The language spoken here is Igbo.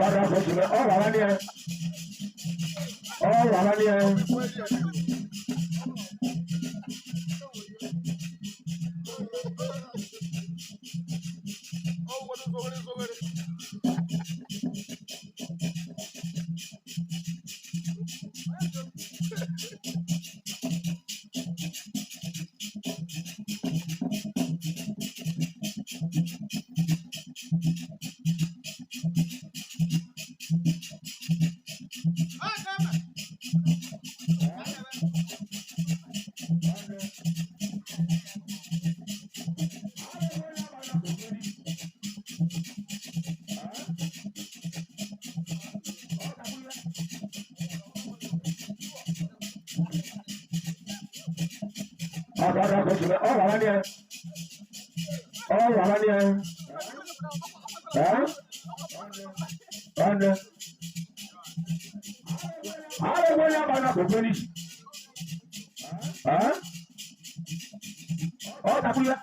Ọ̀dọ̀ọ̀dọ̀ kò sí ọ wà wá ní ẹ. Ọ wà wá ní ẹ. Ọ̀dọ̀ọ̀dọ̀ kò sí ọ wà wá ní ẹ. Ọ wà wá ní ẹ. Ẹ́ ọ̀nà. Àwọn ewé yà máa nà kò gbé ní. Ẹ́ ọ̀ dàbúyà.